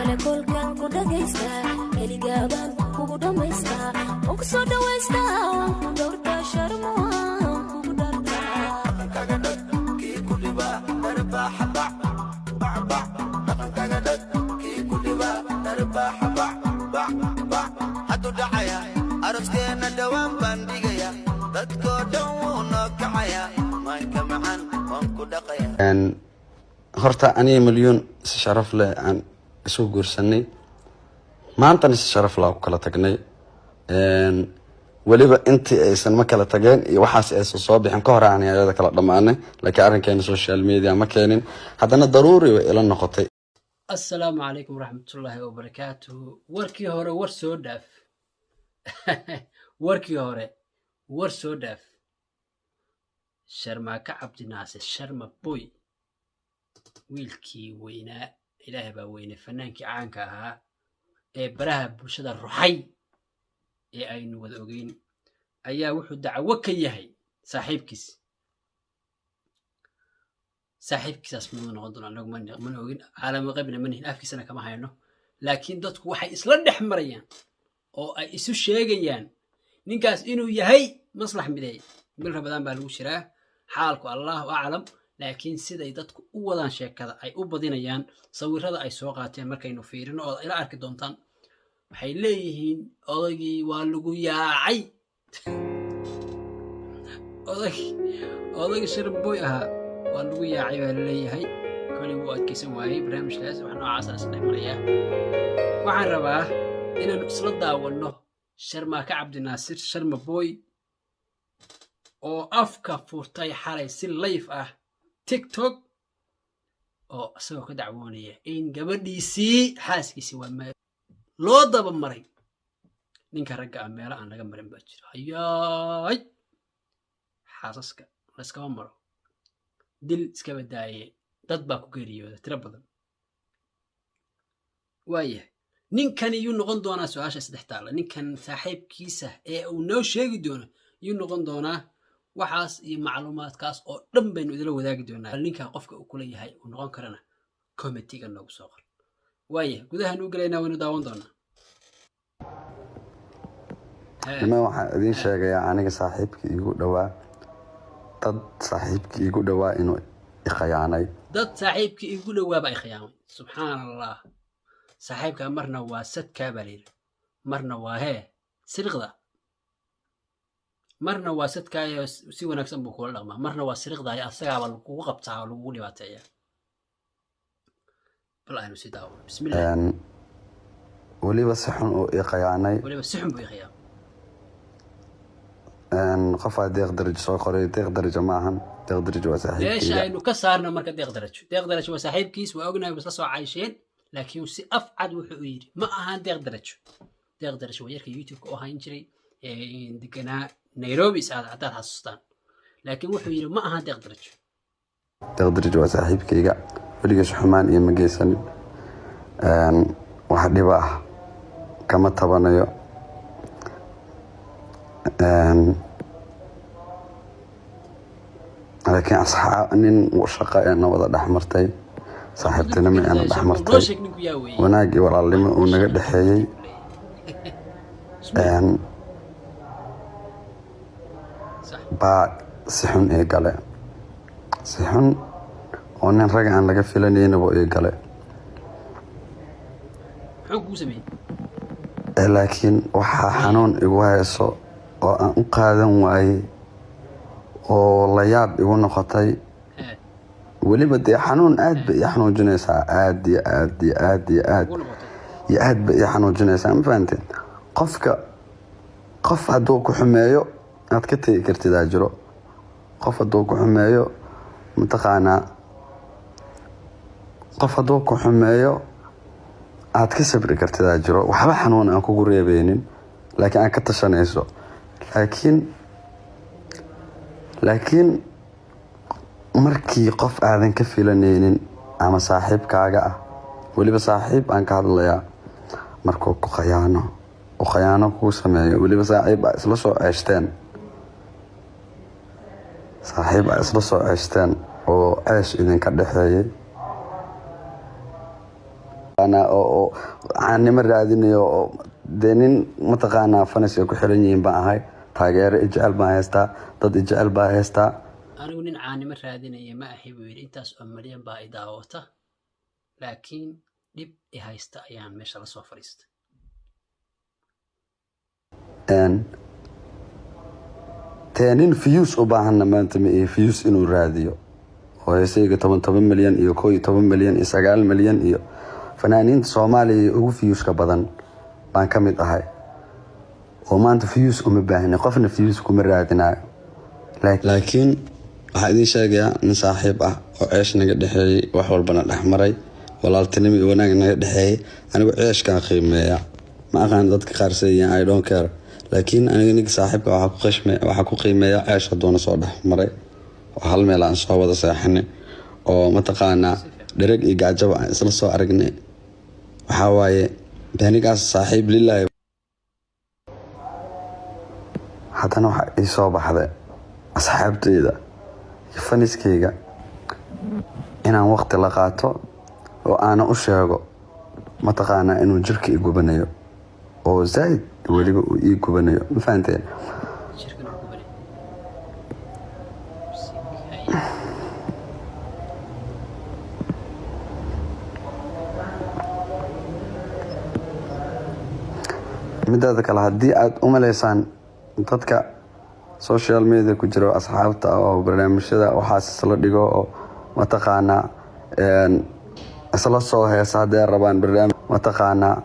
Kale kolkaan ku dhagaystaa, keligaabaan kugu dhammaystaa, waan ku soo dhawaystaa, waan ku dhowrtaa, Sharma, waan kugu dhartaa. Dhaqankaaga dhag kii ku dhiba darbaaxa bac bac bac. Dhaqankaaga dhag kii ku dhiba darbaaxa bac bac bac. Hadduu dhacaya arooskeenna, dhowaan baan dhigaya, dadkoo dhan wuu noo kacaya, maanka macaan waan ku dhaqaya. Horta aniga Malyuun si sharaf leh aan isu guursanay, maantana si sharaf leh ku kala tagnay. Weliba intii aysan ma kala tageen iyo waxaas aysan soo bixin ka hor aan ayada kala dhammaanay, laakiin arrinkeena social media ma keenin, haddana daruuri way ila noqotay. Assalaamu calaykum waraxmatullaahi wabarakaatuhu. Warkii hore war soo dhaaf, warkii hore war soo dhaaf. Sharmaaka Cabdinaasir Sharma Boy, wiilkii weynaa, Ilaahay baa weyne, fanaankii caanka ahaa ee baraha bulshada ruxay ee aynu wada ogeyn, ayaa wuxuu dacwo ka yahay saaxiibkiis. Saaxiibkiisaas muu noqon doona? Anagu mana ogin, caalami qaybna ma nihin, afkiisana kama hayno, laakiin dadku waxay isla dhex marayaan oo ay isu sheegayaan ninkaas inuu yahay Maslax Mideey. Bil Ramadaan baa lagu jiraa, xaalku Allahu aclam, laakiin siday dadku u wadaan sheekada ay u badinayaan, sawirada ay soo qaateen markaynu fiirino oo ila arki doontaan, waxay leeyihiin odaygii waa lagu yaacay, odaygii Sharboy ahaa waa lagu yaacay baa laleeyahay. Koley wuu adkeysan waayey barnaamijkaas, wax noocaasa is dhex marayaa. Waxaan rabaa inaanu isla daawanno Sharmaaka Cabdinaasir Sharma Boy oo afka furtay xalay si live ah TikTok, oo isagoo ka dacwoonaya in gabadhiisii, xaaskiisii, waa meel loo daba maray. Ninka ragga ah meelo aan laga marin baa jira. Hayaay, xaasaska layskama maro, dil iskaba daaye, dad baa ku geeriyooda tiro badan. Waayahay, ninkani yuu noqon doonaa? Su-aasha isdhex taalla, ninkan saaxiibkiisa ee uu noo sheegi doono yuu noqon doonaa? Waxaas iyo macluumaadkaas oo dhan baynu idila wadaagi doonaa. Ninka qofka uu kula yahay uu noqon karana comment-iga noogu soo qor. Waaya, gudahaan u gelaynaa, waynu daawan doonaa. Niman, waxaan idiin sheegayaa, aniga saaxiibkii iigu dhowaa, dad saaxiibkii iigu dhowaa inuu ikhayaanay. Dad saaxiibkii iigu dhowaaba ay khiyaamay, subxaan Allah. Saaxiibkaa marna waa sadkaa baa layidhi, marna waa hee siriqda, marna waa sadkaayo si wanaagsan buu kula dhaqmaa, marna waa siriqdaayo asagaaba lagugu qabtaa oo lagugu dhibaateeya. Bal aynu si daawo, bismillah. Weliba si xun uu ii khayaanay. Weliba si xun buu ii khiyaamay. Qofaa Deeq Darajo soo qoray, Deeq Darajo ma ahan, Deeq Darajo waa meesha saaxiibkeyga. Aynu ka saarno marka Deeq Darajo. Deeq Darajo waa saaxiibkiis, waa ognahay, isla soo caysheen, laakiin si af cad wuxuu u yidhi ma ahan Deeq Darajo. Deeq Darajo waa yarka YouTube-ka u hayn jiray ee deganaa Nairobi, is aad haddaad xasuustaan, laakiin wuxuu yidhi ma ahan Deeq Darajo. Deeq Darajo waa saaxiibkeyga, weligiis xumaan iyo ma geysanin. Wax dhiba ah kama tabanayo. Laakiin asxaab nin shaqo eena wada dhex martay, saaxiibtinimo eena dhex noo martay, sheeg ninku yaa weeye. Wanaag iyo walaalnimo uu naga dhexeeyey baa si xun ii gale, si xun oo nin rag aan laga filanayninba ii gale. Muxuu kugu sameeyey? Laakiin waxaa xanuun igu hayso oo aan u qaadan waayey oo la yaab igu noqotay, weliba dee xanuun aad bay ii xanuujinaysaa, aad iyo aad iyo aad iyo aad ugu noqotay iyo aad bay ii xanuujinaysaa. Ma fahanteen? Qofka, qof hadduu ku xumeeyo aad ka tegi kartid aa jiro. Qof hadduu ku xumeeyo, mataqaanaa, qof hadduu ku xumeeyo aad ka sabri kartid aa jiro, waxba xanuun aan kugu reebeynin, laakiin aad ka tashanayso. Laakiin markii qof aadan ka filanaynin ama saaxiibkaaga ah, weliba saaxiib aan ka hadlayaa, markuu ku khayaano, uu khayaano kugu sameeyo, weliba saaxiib aa isla soo ceeshteen, saaxiib aa isla soo ceeshteen oo ceesh idinka dhexeeyay. Mataqaanaa oo caanimo raadinayo oo dee nin mataqaanaa fans ay ku xiran yihiin baan ahay. Taageero ijecel baan haystaa, dad ijecel baa haystaa. Anigu nin caanimo raadinaya ma ahi, buu yidhi. Intaas oo malyan baa i daawata, laakiin dhib i haysta ayaan meesha la soo fadhiistay. Tee nin views u baahanna maanta ma ihi, views inuu raadiyo oo heesayga 10 10 milyan iyo 11 milyan iyo 9 milyan iyo fanaaniinta Soomaaliya ugu viewska badan baan ka mid ahay, oo maanta views uma baahni, qofna views kuma raadinayo. Laakiin waxaa idiin sheegayaa nin saaxiib ah oo ceesh naga dhexeeyey, wax walbana dhexmaray, walaaltinimo iyo wanaag naga dhexeeyey. Anigu ceeshkaan qiimeeya. Ma aqaan dadka qaar sayaan, I don't care, laakiin aniga ninka saaxiibka waxaa ku qiimeeya ceesh hadduuna soo dhexmaray oo hal meel aan soo wada seexanay oo mataqaanaa dhereg iyo gacjaba aan isla soo aragnay. Waxaa waaye anigaas saaxiib lilaahi. Haddana waxaa ii soo baxday asxaabteyda iyo fanskayga inaan waqti la qaato oo aana u sheego mataqaanaa inuu jirka i gubanayo oo zaaid weliba uu ii gubanayo. Ma fahanteen? Jirkan uu gubanay. Hay. Midaada kale, haddii aad u maleysaan dadka social media ku jiro, asxaabta oo barnaamijyada waxaas isla dhigo oo mataqaanaa isla soo heesa hadday rabaan barnaamij, mataqaanaa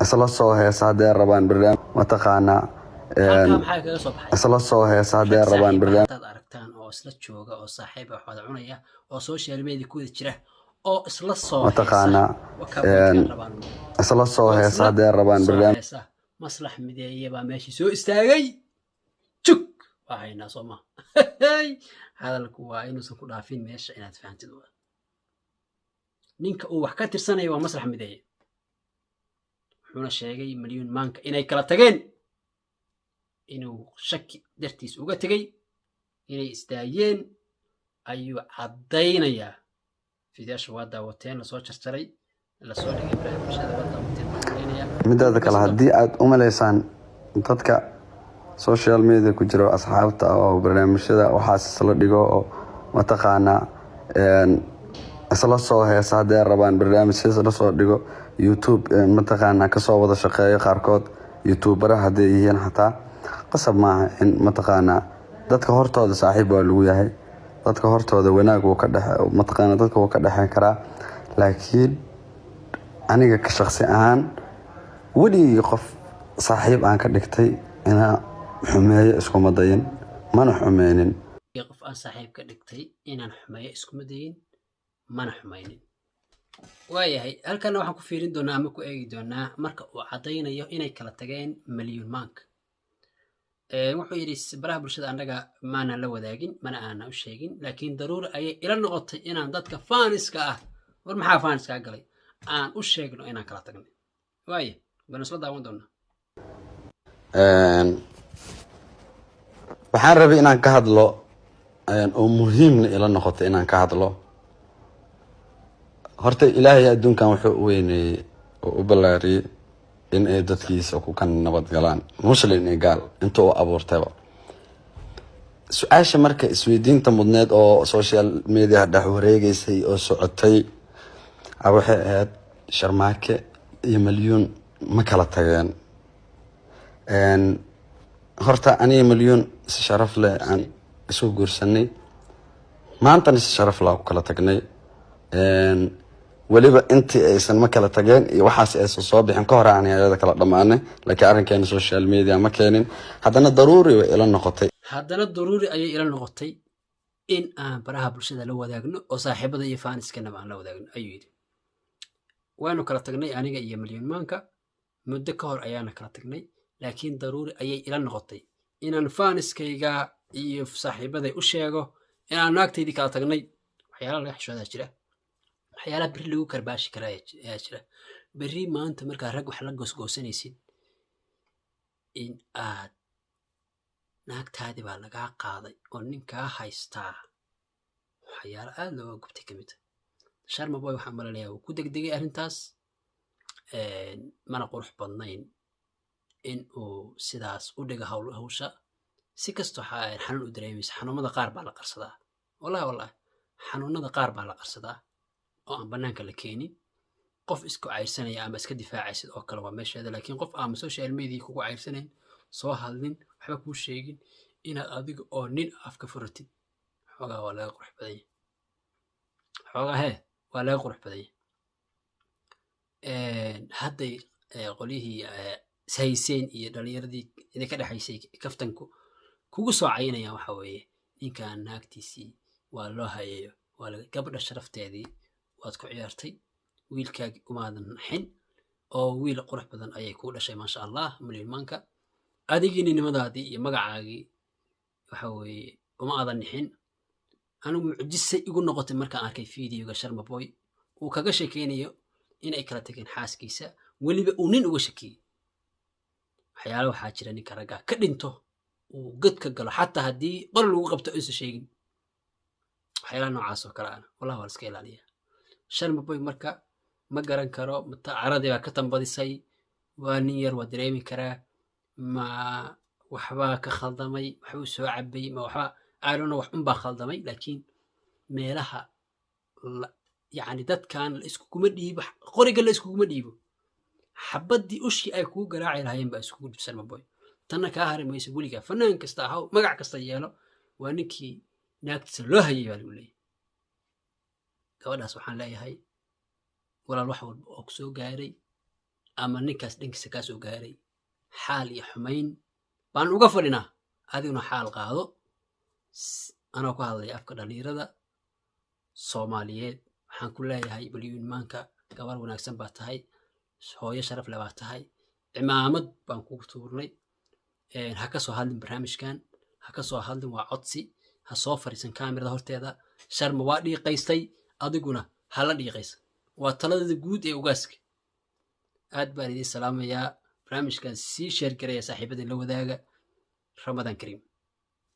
isla soo heesa hadday rabaan barnaamij, mataqaanaa Halkaa maxaa kaga soo baxay? Isla soo heesa hadday Rag rabaan saaxiib ah barnaamij. Haddaad aragtaan oo isla jooga oo saaxiib ah, wax wada cunaya oo social media ku wada jira oo isla soo heesa, Mataqaanaa wakaa boodkaan rabaan isla soo oo heesa isla hadday rabaan soo barnaamij. heesa. Maslax Mideeye baa meeshii soo istaagay. Jug waa haynaa, soo ma? Hadalku waa inuusan ku dhaafin meesha, inaad fahantid. Waa ninka uu wax ka tirsanaya, waa Maslax Mideeye. Wuxuuna sheegay Malyuun Maanka inay kala tageen, inuu shaki dartiis uga tegey, inay isdaayeen ayuu caddaynayaa. Fiidiyoyaasha waa daawateen, lasoo jarjaray, lasoo dhigay baraha bulshada, waa daawateen baan malaynayaa. Midaada kale, haddii aad u maleysaan dadka social media ku jiro, asxaabta oo barnaamijyada waxaas isla dhigo oo mataqaanaa isla soo heesa hadday rabaan barnaamijya, isla soo dhigo YouTube, mataqaanaa kasoo wada shaqeeyo, qaarkood youtubera hadday yihiin xataa, qasab maaha in mataqaanaa dadka hortooda saaxiib waa lagu yahay. Dadka hortooda wanaag wuu ka dhexe, mataqaanaa dadka wuu ka dhexeyn karaa. Laakiin aniga ka shaqsi ahaan, weligii qof saaxiib aan ka dhigtay inaa xumeeyo iskuma dayin, mana xumeynin. Qof aan saaxiib ka dhigtay inaan xumeeyo iskuma dayin, mana xumaynin. Waayahay, halkana waxaan ku fiirin doonaa ama ku eegi doonaa marka uu caddaynayo inay kala tageen Malyuun Maanka. Wuxuu yidhi baraha bulshada annaga maana la wadaagin, mana aana u sheegin, laakiin daruuri ayay ila noqotay inaan dadka fanska ah, war maxaa faniskaa galay, aan u sheegno inaan kala tagnay. Waaya, baynu isla daawan doonaa. Waxaan rabay inaan ka hadlo oo muhiimna ila noqotay inaan ka hadlo. Horta Ilaahay adduunkan wuxuu u weyneeyey oo u ballaariyey in ay dadkiisa ku kan nabad galaan, muslim iyo gaal inta uu abuurtayba. Su-aasha marka isweydiinta mudneed oo social media dhex wareegeysay oo socotay waxay ahayd: Sharmaake iyo Malyuun ma kala tageen? Horta aniga Malyuun si sharaf leh aan isu guursanay, maantana si sharaf leh ku kala tagnay. Weliba intii aysan ma kala tageen iyo waxaas aysan soo bixin ka hore aan ayada kala dhammaanay, laakiin arrinkeena social media ma keenin. Haddana daruuri way ila noqotay. Haddana daruuri ayay ila noqotay in aan baraha bulshada la wadaagno oo saaxiibada iyo faniskanaba aan la wadaagno, ayuu yidhi. Waanu kala tagnay aniga iyo Malyuun Maanka, muddo ka hor ayaana kala tagnay, laakiin daruuri ayay ila noqotay inaan fanskayga iyo saaxiibaday u sheego inaan naagtaydii kala tagnay. Waxyaalaha laga xishoodaa jira, waxyaalaha berri lagu karbaashi karaa ayaa jira. Berri maanta markaa rag wax la goosgoosanaysid in aad naagtaadii baa lagaa qaaday oo ninkaa haystaa, waxyaalo aada looga gubtay ka mid a. Sharma Boy waxaan malalayaa wuu ku degdegay arrintaas, mana qurux badnayn in uu sidaas u dhigo hawsha. Si kastoo xanuun u dareemaysa, xanuunada qaar baa la qarsadaa. Wallahi, wallahi, xanuunada qaar baa la qarsadaa oo aan bannaanka la keenin. Qof isku cayrsanaya ama iska difaacaysid oo kale waa meesheeda, laakiin qof ama social media kugu cayrsanayn, soo hadlin, waxba kuu sheegin, inaad adiga oo nin afka furatid, xoogaa waa laga qurux badan yahay. Xoogaa hee waa laga qurux badan yahay. Hadday qolyihii ishayseen iyo dhalinyaradii inay ka dhexaysay kaftanku kugu soo cayinayaan, waxa weeye ninkan naagtiisii waa loo hayayo, waa laga gabadha sharafteedii waad ku ciyaartay, wiilkaagi umaadan naxin oo wiil qurux badan ayay kuu dhashay, maasha Allah, malyuunmaanka. Adigii ninimadaadii iyo magacaagii waxa weeye uma aadan nixin. Anigu mucjisay igu noqotay markaan arkay videoga Sharma Boy uu kaga sheekeynayo in ay kala tageen xaaskiisa, weliba uu nin uga shakiyey. Waxyaala waxaa jira ninka raggaa ka dhinto, uu god ka galo, xataa haddii qol lagu qabto aysan sheegin. Waxyaalaha noocaas oo kale ana wallahi waa la iska ilaaliyaa. Sharma Boy marka ma garan karo mata caradii baa ka tambadisay, waa nin yar, waa dareemi karaa. Ma waxbaa ka khaldamay, waxbuu soo cabay, ma waxba aadona, wax unbaa khaldamay. Laakiin meelaha yacni dadkan la iskuguma dhiibo qoriga, la iskuguma dhiibo xabaddii, ushii ay kugu garaaci lahaayeen baa iskugu dhib. Sharma Boy, tanna kaa hari mayso weligaa. Fanaan kasta ahaw, magac kasta yeelo, waa ninkii naagtiisa loo hayay baa lagu leeyahay. Gabadhaas waxaan leeyahay, walaal, wax walba oo ku soo gaaray ama ninkaas dhankiisa kaa soo gaaray, xaal iyo xumayn baan uga fadhinaa, adiguna xaal qaado. Anoo ku hadlaya afka dhalinyarada Soomaaliyeed, waxaan ku leeyahay, Malyuun Maanka, gabar wanaagsan baa tahay, hooyo sharaf leh baa tahay, cimaamad baan kugu tuurnay. Ha ka soo hadlin barnaamijkan, ha ka soo hadlin, waa codsi. Ha soo fariisan kaamirada horteeda. Sharma waa dhiiqaystay, adiguna ha la dhiiqaysa. Waa taladada guud ee ugaaska. Aad baan idiin salaamayaa. Barnaamijkan sii share garaya, saaxiibadin la wadaaga. Ramadaan kariim.